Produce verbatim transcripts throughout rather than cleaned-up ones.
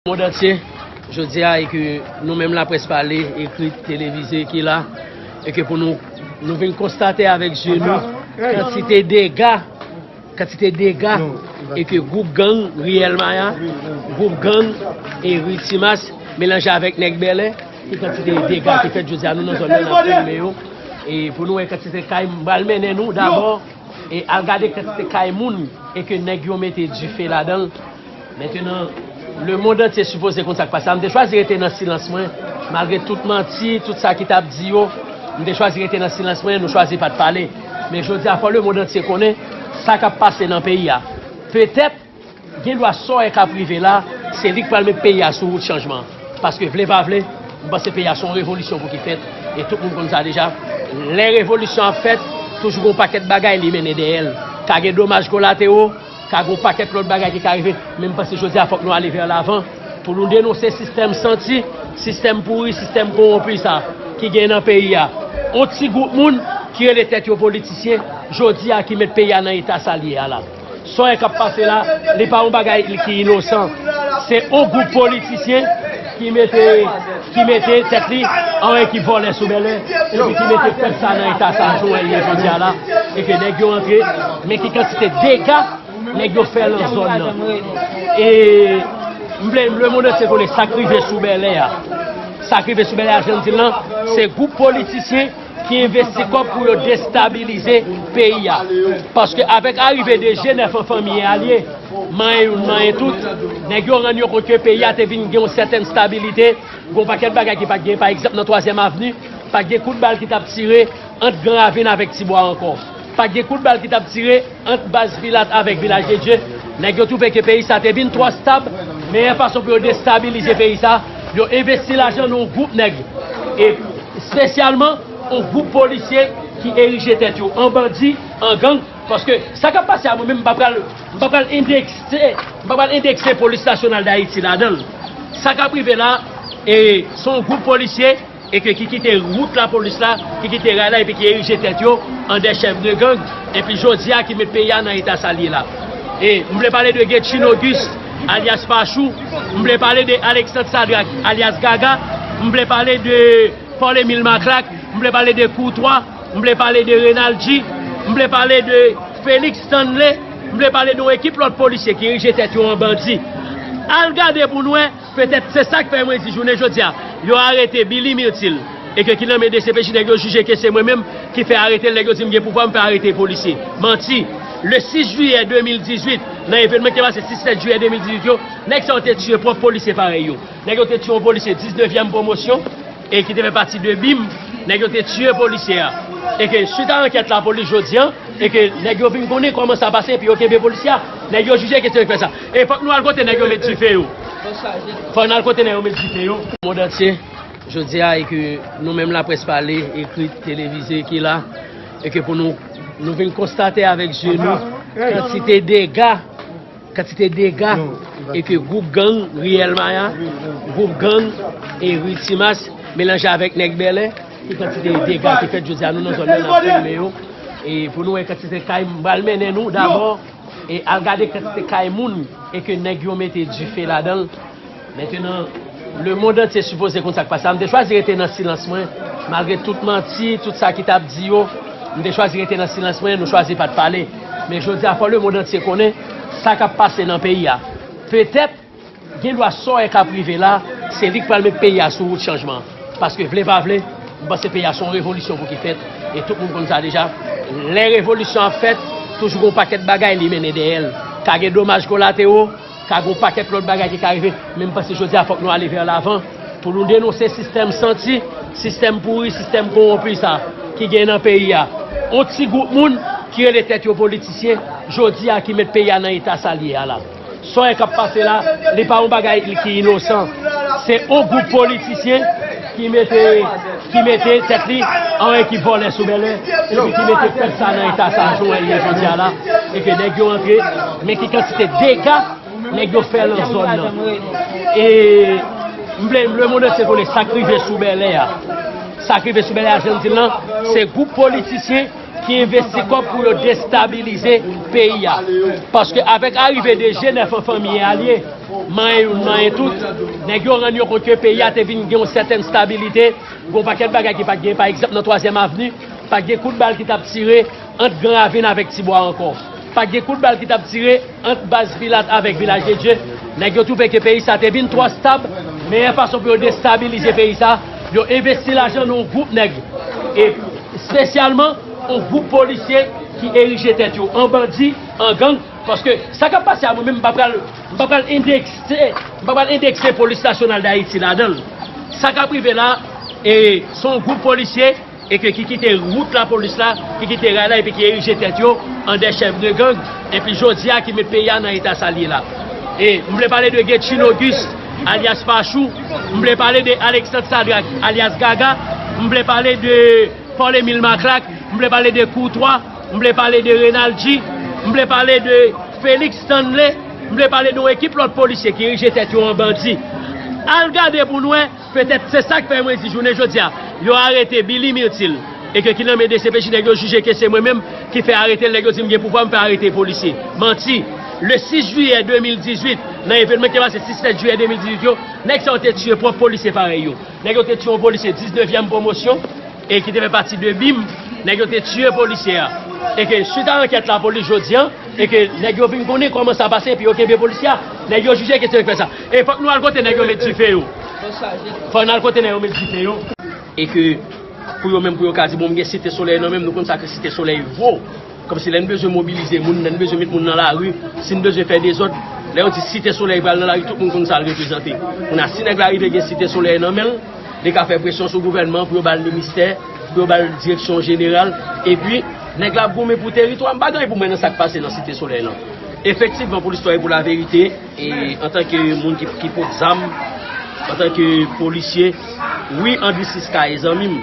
Lemonn antye, jodi a, e ke nou menm laprès pale, ekri, televize ki la, e ke pou nou, nou vin konstate avèk je nou kantite dega, kantite dega, e ke gwoup gang Riyèl Maya, gwoup gang e Ri Timas, melanje avèk nèg Bèlè, ki kantite dega ki fèt jodi a, nou nan zòn nan, n ap filme yo, e pou nou wè kantite kay, m pral mennen nou dabò, e al gade kantite kay moun, e ke nèg yo mete dife ladan l. Mentenan, lemonn antye sipoze konn sa k pase a. M te chwazi rete nan silans mwen, malgre tout manti, tout sa ki t ap di yo, m te chwazi rete nan silans mwen, nou chwazi pa t pale. Men jodi a, fò lemonn antye konnen sa k ap pase nan peyi a. Petèt, gen dwa sa w wè k ap rive la, se li k pral met peyi a sou wout chanjman. Paske vle pa vle, m panse peyi a se yon revolisyon pou ki fèt, e tout moun konn sa deja. Lè revolisyon ap fèt, toujou gen yon pakèt bagay li mennen dèyè l. Ka gen domaj kolatero, ka gen yon pakèt lòt bagay ki ka rive, men m panse jodi a fòk nou ale vè lavan pou nou denonse sistèm santi, sistèm pouri, sistèm kowonpi sa ki gen nan peyi a. On ti gwoup moun ki rele tèt yo politisyen, jodi a ki met peyi a nan eta sa l ye a la. Sa w wè k ap pase la, li pa yon bagay ki inosan. Se on gwoup politisyen ki mete, ki mete tèt li an ekip vòlè sou Bèlè, epi ki mete pèp sa nan eta sa, jan w wè l ye jodi a la, e ke nèg yo antre, men ki kantite dega nèg yo fè nan zòn nan. E m vle, lemonn antye konnen sa k rive sou Bèlè a. Sa k rive sou Bèlè a, jan m di l lan, se gwoup politisyen ki envesti kòb pou yo destabilize peyi a. Paske avèk arive de G nèf an fanmi e alye, manyen youn, manyen tout, nèg yo rann yo kont ke peyi a te vin gen yon sètèn stabilite, gen yon pakèt bagay ki pa t gen, pa egzanp, nan Twazyèm Avni, pa t gen kout bal ki t ap tire ant Gran Ravin avèk Tibwa ankò. Pa t gen kout bal ki t ap tire ant baz Pilat avèk Vilaj de Dye. Nèg yo twouve ke peyi sa te vin twò stab, meyè fason pou yo destabilize peyi sa, yo envesti lajan nan yon gwoup nèg. E espesyalman, yon gwoup polisye ki erije tèt yo an bandi, an gang. Paske sa k ap pase a, mwen menm, m pa pral, m pa pral endekse, m pa pral endekse Polis Nasyonal d Ayiti ladan l. Sa k ap rive la, e, se yon gwoup polisye e ke ki kite wout lapolis la, ki kite ray la, epi ki erije tèt yo an de chèf de gang, epi jodi a ki met peyi a nan eta sa l ye la. E m vle pale de Getchine Auguste, alyas Pachou, m vle pale de Alexandre Sadrac, alyas Gaga, m vle pale de Paul Emile Maclac, m vle pale de Courtois, m vle pale de Renald G, m vle pale de Félix Stanley, m vle pale de yon ekip lòt polisye ki erije tèt yo an bandi. Al gade pou n wè. Petèt se sa k fè mwen di jounen jodi a, yo arete Billy Myrtil, e ke ki nan men D C P J, nèg yo jije ke se mwen menm ki fè arete l, nèg yo di m gen pouvwa, m fè arete polisye. Manti. Le sis jiyè de mil dizuit, nan evènman ki te pase sis sèt jiyè de mil dizuit yo, nèg sa yo te tiye pwòp polisye parèy yo. Nèg yo te tiye yon polisye diznevyèm pwomosyon, e ki te fè pati de bim, nèg yo te tiye polisye a. E ke, swit a ankèt lapolis jodi a, e ke nèg yo vin konnen kòman sa pase, epi yo kenbe polisye a. Nèg yo jije ke se yo ki fè sa. E fòk nou al kote nèg yo met dife yo. Fòk n al kote nèg yo met dife yo. Lemonn antye, jodi a, e ke nou menm laprès pale, ekri, televize ki la, e ke pou nou, nou vin konstate avèk je nou kantite dega, kantite dega, e ke gwoup gang Riyèl Maya, gwoup gang e Ri Timas, melanje avèk nèg Bèlè, ki kantite dega ki fèt jodi a, nou nan zòn nan, n ap filme yo, e pou nou wè kantite kay, m pral mennen nou dabò, e al gade kantite kay moun, e ke nèg yo mete dife ladan l. Mentenan, lemonn antye sipoze konn sa k pase a. M te chwazi rete nan silans mwen, malgre tout manti, tout sa ki t ap di yo, m te chwazi rete nan silans mwen, nou chwazi pa t pale. Men jodi a, fò lemonn antye konnen sa k ap pase nan peyi a. Petèt, gen dwa sa w wè k ap rive la, se li k pral met peyi a sou wout chanjman. Paske vle pa vle, m panse peyi a se yon revolisyon pou ki fèt, e tout moun konn sa deja. Lè revolisyon ap fèt, toujou gen yon pakèt bagay li mennen dèyè l. Ka gen domaj kolatero, ka gen yon pakèt lòt bagay ki ka rive, men m panse jodi a fòk nou ale vè lavan pou nou denonse sistèm santi, sistèm pouri, sistèm kowonpi sa ki gen nan peyi a. On ti gwoup moun ki rele tèt yo politisyen, jodi a ki met peyi a nan eta sa l ye a la. Sa w wè k ap pase la, li pa yon bagay ki inosan. Se on gwoup politisyen ki mete, ki mete tèt li an ekip vòlè sou Bèlè, epi ki mete pèp sa nan eta sa, jan w wè l ye jodi a la, e ke nèg yo antre, men ki kantite dega nèg yo fè nan zòn nan. E m vle, lemonn antye konnen sa k rive sou Bèlè a. Sa k rive sou Bèlè a, jan m di l lan, se gwoup politisyen ki envesti kòb pou yo destabilize peyi a. Paske avèk arive de G nèf an fanmi e alye, manyen youn, manyen tout. Nèg yo rann yo kont ke peyi a te vin gen yon sètèn stabilite. Gen yon pakèt bagay ki pa t gen, pa egzanp, nan Twazyèm Avni, pa t gen kout bal ki t ap tire ant Gran Ravin avèk Tibwa ankò. Pa t gen kout bal ki t ap tire ant baz Pilat avèk Vilaj de Dye. Nèg yo twouve ke peyi sa te vin twò stab, meyè fason pou yo destabilize peyi sa, yo envesti lajan nan yon gwoup nèg, e espesyalman yon gwoup polisye ki erije tèt yo an bandi, an gang, paske sa k ap pase a, mwen menm, m pa pral, m pa pral endekse, m pa pral endekse Polis Nasyonal d Ayiti ladan l. Sa k ap rive la, e, se yon gwoup polisye, e ke ki kite wout lapolis la, ki kite ray la, epi ki erije tèt yo an de chèf de gang, epi jodi a ki met peyi a nan eta sa l ye la. E m vle pale de Getchine Auguste, alyas Pachou, m vle pale de Alexandre Sadrac, alyas Gaga, m vle pale de Paul Emile Maclac, m vle pale de Courtois, m vle pale de Renald G, m vle pale de Félix Stanley, m vle pale de yon ekip lòt polisye ki erije tèt yo an bandi. Al gade pou n wè, petèt se sa k fè mwen di jounen jodi a, yo arete Billy Myrtil, e ke ki nan men D C P J, nèg yo jije ke se mwen menm ki fè arete l, nèg yo di m gen pouvwa m fè arete polisye. Manti! Le sis jiyè de mil dizuit, nan evènman ki te pase sis sèt jiyè de mil dizuit yo, nèg sa yo te tiye pwòp polisye parèy yo. Nèg yo te tiye yon polisye diznèvyèm pwomosyon, e ki te fè pati de bim, nèg yo te tiye polisye a. E ke swit a ankèt lapolis jodi a, e ke nèg yo vin konnen kòman sa pase, epi yo kenbe polisye a. Nèg yo jije ke se yo ki fè sa. E fòk nou al kote nèg yo met dife yo. Fòk n al kote nèg yo met dife yo. E ke pou yo menm, pou yo ka di, bon, m gen Site Solèy nan men m, nou konn sa ke Site Solèy vo. Kòmsi lè n bezwen mobilize moun, lè n bezwen met moun nan lari, si n bezwen fè dezòd, lè yo di Site Solèy pral nan lari, tout moun konn sa l reprezante. Kounye a, si nèg la rive gen Site Solèy nan men l, li ka fè presyon sou gouvènman an pou yo ba l ministè, pou yo ba l direksyon jeneral, epi nèg la ap goumen pou teritwa. M pa gen anyen pou mwen nan sa k pase nan Site Solèy lan. Efektivman, pou listwa e pou laverite, e antanke moun ki, ki pot zam, antanke polisye, wi, Andris Iska e zanmi m.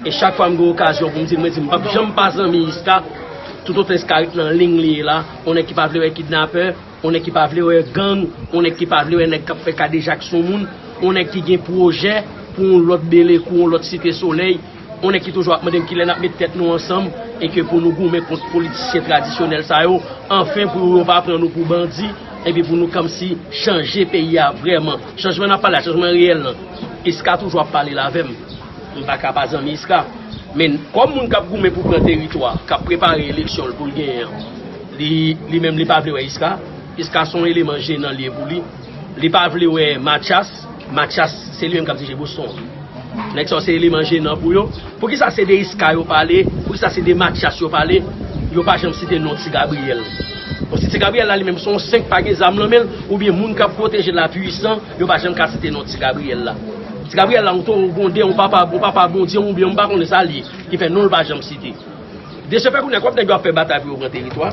E chak fwa m gen okazyon pou m di l, mwen di m p ap janm pa zanmi Iska. Toutotan Iska ret nan liy li ye la, yon nèg ki pa vle wè kidnapè, yon nèg ki pa vle wè gang, yon nèg ki pa vle wè nèg k ap fè kadejak sou moun, yon nèg ki gen pwojè pou yon lòt Belekou, yon lòt Site Solèy, yon nèg ki toujou ap mande m kilè n ap met tèt nou ansanm e ke pou nou goumen kont politisyen tradisyonèl sa yo, anfen pou yo pa pran nou pou bandi, epi pou nou kòmsi chanje peyi a vrèman. Chanjman n ap pale a, chanjman reyèl lan. Iska toujou ap pale l avè m. M pa ka pa zanmi Iska. Men, kòm moun k ap goumen pou pran teritwa, k ap prepare eleksyon l pou l genyen an, li, li menm, li pa vle wè Iska. Iska se yon eleman jenan li ye pou li. Li pa vle wè Mathias. Mathias, se li menm k ap dirije Boston an. Nèg sa yo se eleman jenan pou yo. Poukisa se de Iska yo pale? Poukisa se de Mathias yo pale? Yo pa janm site non Ti Gabriyèl. Bon, si Ti Gabriyèl la, li menm, se yon senk, pa gen zam nan men l, oubyen moun k ap pwoteje l la pwisan, yo pa janm ka site non Ti Gabriyèl la. Ti Gabriyèl la, yon towo gwonde, yon papa, yon papa Bondye, oubyen m pa konnen sa l ye, ki fè non l pa janm site. De se fè, kounye a, kòm nèg yo ap fè batay pou yo pran teritwa,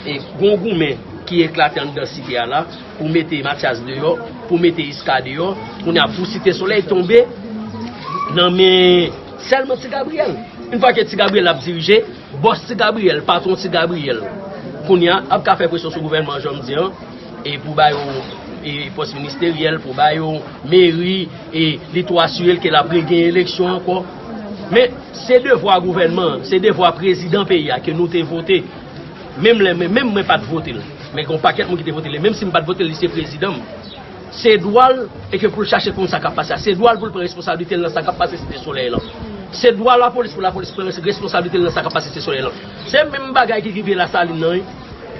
e gon goumen ki eklate anndan site a la, pou mete Mathias deyò, pou mete Iska deyò, kounye a, pou Site Solèy tonbe nan men sèlman Ti Gabriyèl. Yon fwa ke Ti Gabriyèl ap dirije, bòs Ti Gabriyèl, patwon Ti Gabriyèl, kounye a, ap ka fè presyon sou gouvènman an, jan m di an, e pou ba yo, e, pòs ministeryèl, pou ba yo meri, e li tou asire l ke l ap regenyen eleksyon ankò. Men, se devwa gouvènman an, se devwa prezidan peyi a ke nou te vote. Menm lè, men, menm mwen pa t vote l. Men gen yon pakèt moun ki te vote l. E menm si m pa t vote l, li se prezidan m. Se dwa l, e ke pou l chache konn sa k ap pase a. Se dwa l pou l pran responsablite l nan sa k ap pase Site Solèy lan. Se dwa lapolis pou lapolis pran res-, responsablite l nan sa k ap pase Site Solèy lan. Se menm bagay ki rive Lasalin nan, wi.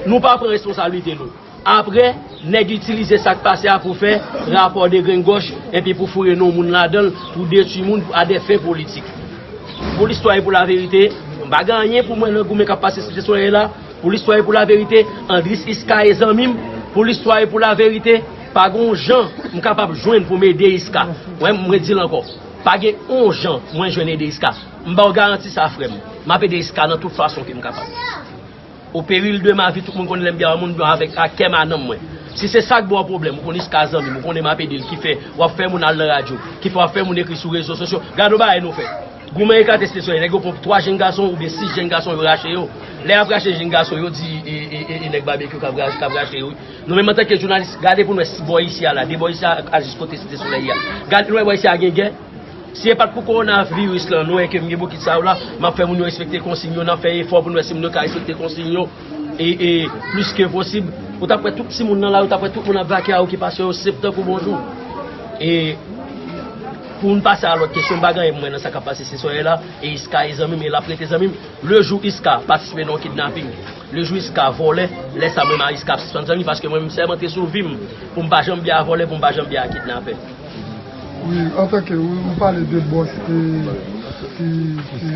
Nou pa pran responsablite nou. Apre, nèg itilize sa k pase a pou fè rapò de grenn gòch, epi pou foure non moun ladan l, pou detwi moun a dè fen politik. Pou listwa e pou laverite, m pa gen anyen pou mwen nan goumen k ap pase Site Solèy la. Pou listwa e pou laverite, Andris Iska e zanmi m. Pou listwa e pou laverite, pa gen yon jan m kapab jwenn pou m ede Iska. Mwen, mwen di l ankò, pa gen yon jan mwen jwenn ede Iska. M ba w garanti sa, frè m. M ap ede Iska nan tout fason ke m kapab. Au péril de ma vie, tout moun konn lè m byen yon moun byen avèk, ak kè m a nanm mwen. Si se sa k ba w pwoblèm, ou konn Iska zanmi m, ou konnen m ap ede l, ki fè w ap fè moun al nan radyo, ki fè w ap fè moun ekri sou rezo sosyo. Gade yon bagay nou fè. Goumen eklate Site Solèy, nèg yo pran twa jenn gason oubyen sis jenn gason, yo rache yo. Lè y ap rache jenn gason, yo di, e, e, e, e nèg Babekyou k ap rache, k ap rache yo, wi. Nou menm antanke jounalis, gade pou n wè si bò isi a la, de bò isi a, a jis kote Site Solèy a. Gade nou wè bò isi a gen gè. Si e pa t pou kowonaviris lan, nou wè ke m gen bokit sa yo la, m ap fè moun yo respekte konsiy yo, n ap fè efò pou n wè si moun yo ka respekte konsiy yo, e, e, plis ke posib. Ou t ap wè tout timoun nan lari, ou t ap wè tout moun ap vake a okipasyon yo, se tankou bonjou. E pou n pase a lòt kesyon, m pa gen anyen pou mwen nan sa k ap pase Sesòyè la, e Iska e zanmi m, e l ap rete zanmi m. Le jou Iska patisipe nan yon kidnaping, le jou Iska vòlè, lè sa mwen menm a Iska ap sispann zanmi, paske mwen menm m sèmante sou vi m pou m pa janm byen a vòlè, pou m pa janm byen a kidnapè. Wi, antanke ou, ou pale de bòs, e, ki, ki,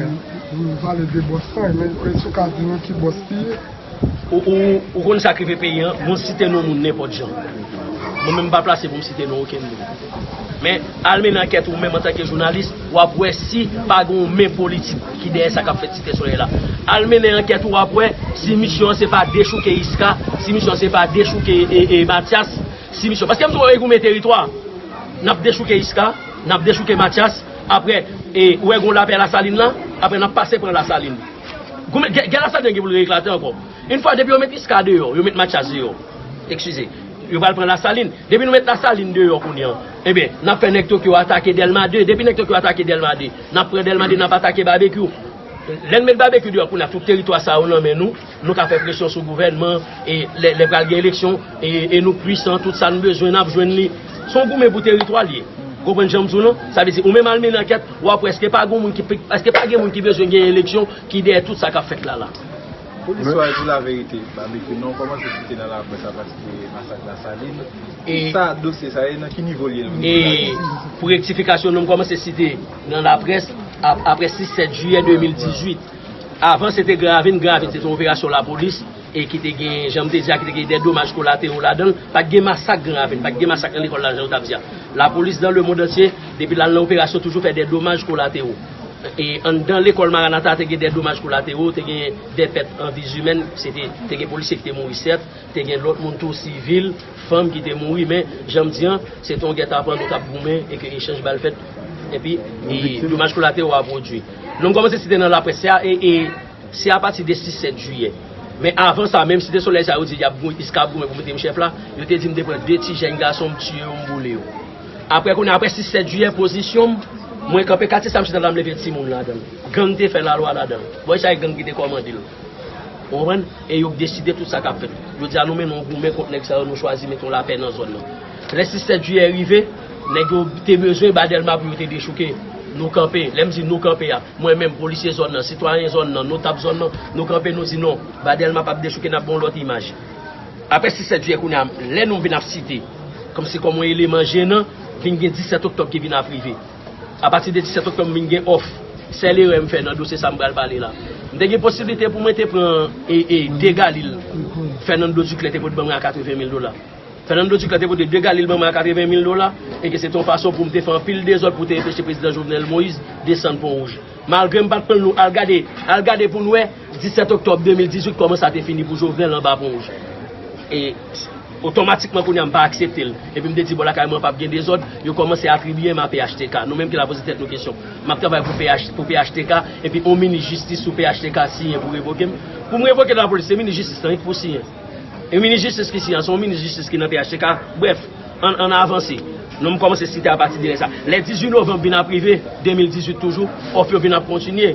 wi, ou pale de bòs la, men èske w ka di nou ki bòs li ye? Ou, ou, ou konn sa k rive peyi an, mwen site non moun nenpòt jan. Mwen menm m pa plase pou m site non okenn moun. Men, al mennen ankèt ou menm antanke jounalis, w ap wè si pa gen yon men politik ki dèyè sa k ap fèt Site Solèy la. Al mennen ankèt ou, w ap wè si misyon an se pa dechouke Iska, si misyon an se pa dechouke, e, e, Mathias, si misyon. Paske m di w, e goumen teritwa. N ap dechouke Iska, n ap dechouke Mathias, apre, e, ou wè gon lapè Lasalin la, apre n ap pase pran Lasalin. Goumen, gè, gè Lasalin gen pou l reeklate ankò. Yon fwa, depi yo met Iska deyò, yo met Mathias deyò. Eskize. Yo pral pran Lasalin. Depi nou met Lasalin deyò kounye an, ebyen, n ap fè nèg Tokyo atake Dèlma de. Depi nèg Tokyo atake Dèlma de, n ap pran Dèlma de, n ap atake Babekyou. Lè n met Babekyou deyò kounye a, tout teritwa sa yo nan men nou, nou ka fè presyon sou gouvènman, e lè, lè pral gen eleksyon, e, e nou pwisan, tout sa n bezwen, n ap jwenn li. Se yon goumen pou teritwa l ye. Ou konprann jan m di w lan? Sa vle di, ou menm al mennen ankèt, w ap wè èske pa gen moun ki, èske pa gen moun ki bezwen gen eleksyon ki dèyè tout sa k ap fèt la la. Polis yo a di laverite, Babekyou non kòmanse site nan laprès apati de masak Lasalin. E sa dosye sa ye, nan ki nivo l ye nan nivo laprès? E pou rektifikasyon, non m kòmanse site nan laprès ap-, apre sis sèt jiyè de mil dizuit. Avan, se te Gran Ravin. Gran Ravin, se te yon operasyon lapolis e ki te gen, jan m te di a, ki te gen de domaj kolatero ladan l. Pa t gen masak Gran Ravin, pa t gen masak nan lekòl la, jan yo t ap di a. Lapolis dans le monde entier, depi l al nan operasyon, toujou fè de domaj kolatero. E anndan lekòl Maranata, te gen de domaj kolatero, te gen de pèt an vi zimèn, se te, te gen polisye ki te mouri, sèt, te gen lòt moun tou, sivil, fanm ki te mouri, men, jan m di an, se te yon gètapan, nou t ap goumen, e ke echanj bal fèt, epi, e domaj kolatero a pwodui. Non m kòmanse site nan laprès, se a, e, e, se apati de sis sèt jiyè. Men avan sa, menm Site Solèy sa yo di y ap gou-, Iska ap goumen pou mete m chèf la, yo te di m te pran de ti jèn gason, m tiye yo, m boule yo. Apre, kounye a, apre sis sèt jiyè, pozisyon m, mwen kanpe katye sa, m chita la, m leve timoun ladan l. Gang te fè lalwa ladan l. Bon, e sa e gang ki te kòmande l. Ou konprann? E yo deside tout sa k ap fèt. Jodi a, nou mennen yon goumen kont nèg sa yo, nou chwazi mete yon lapè nan zòn nan. Lè sis sèt jiyè rive, nèg yo te bezwen ba Dèlma pou yo te dechouke. Nou kanpe. Lè m di nou kanpe a, mwen menm, polisye zòn nan, sitwayen zòn nan, notab zòn nan, nou kanpe, nou di non, ba Dèlma p ap dechouke, n ap ba w lòt imaj. Apre sis sèt jiyè, kounye a, lè nou vin ap site, kòmsi kòm yon eleman jenan, vin gen disèt oktòb ki vin ap rive. Apati de disèt oktòb, m vin gen òf. Sèl erè m fè nan dosye sa m pral pale la. M te gen posiblite pou mwen te pran, e, e, de galil Fernando Duclair te pot ban mwen a katreven mil dola. Fernando Duclair te pote de galil ban mwen a katreven mil dola, e ke se te yon fason pou m te fè anpil dezòd pou te enpeche prezidan Jovenel Moïse desann Pon Wouj. Malgre m pa t pran l, nou al gade, al gade pou n wè, disèt oktòb de mil dizuit, kòman sa te fini pou Jovenel anba Pon Wouj. E otomatikman, kounye a, m pa aksepte l. Epi m te di, bò lakay mwen p ap gen dezòd, yo kòmanse atribiye m a P H T K. Nou menm ki la poze tèt nou kesyon. M ap travay pou P H, pou P H T K, epi yon minis jistis sou P H T K siyen pou revoke m. Pou m revoke nan lapolis, se minis jistis lan ki pou siyen. E minis jistis ki siyen, se yon minis jistis ki nan P H T K. Brèf, ann, ann avanse. Non m kòmanse site apati de lè sa. Lè dizuit novanm vin ap rive, de mil dizuit toujou, òf yo vin ap kontinye.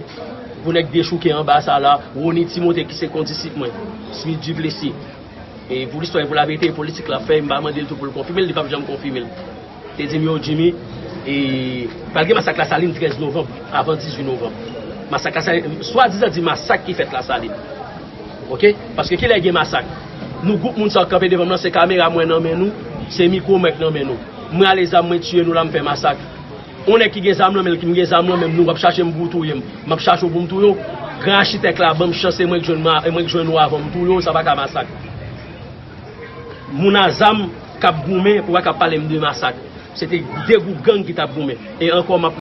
Pou nèg dechouke anba sa la, Rony Timothée ki se kondisip mwen, Smith Duplessis. E pou listwa e pou laverite, e politik l ap fè, m pa mande l tou pou l konfime l, li p ap janm konfime l. Te di m, yo, Jimmy, e pral gen masak Lasalin trèz novanm, avan dizuit novanm. Masak Lasalin, swadizan di masak ki fèt Lasalin. Oke? Paske kilè gen masak? Nou gwoup moun sa yo k kanpe devan m lan, se kamera mwen nan men nou, se mikwo mwen k nan men nou. Mwen ale zam mwen tiye nou la, m fè masak. Yon nèg ki gen zam nan men l, ki m gen zam nan men m, nou w ap chache m pou w touye m. M ap chache w pou m touye w. Gran achitèk la ban m chans, e mwen k jwenn, e mwen k jwenn ou avan m touye w, sa pa ka masak. Moun a zam k ap goumen, pou pa k ap pale m de masak. Se te de gwoup gang ki t ap goumen. E ankò, m ap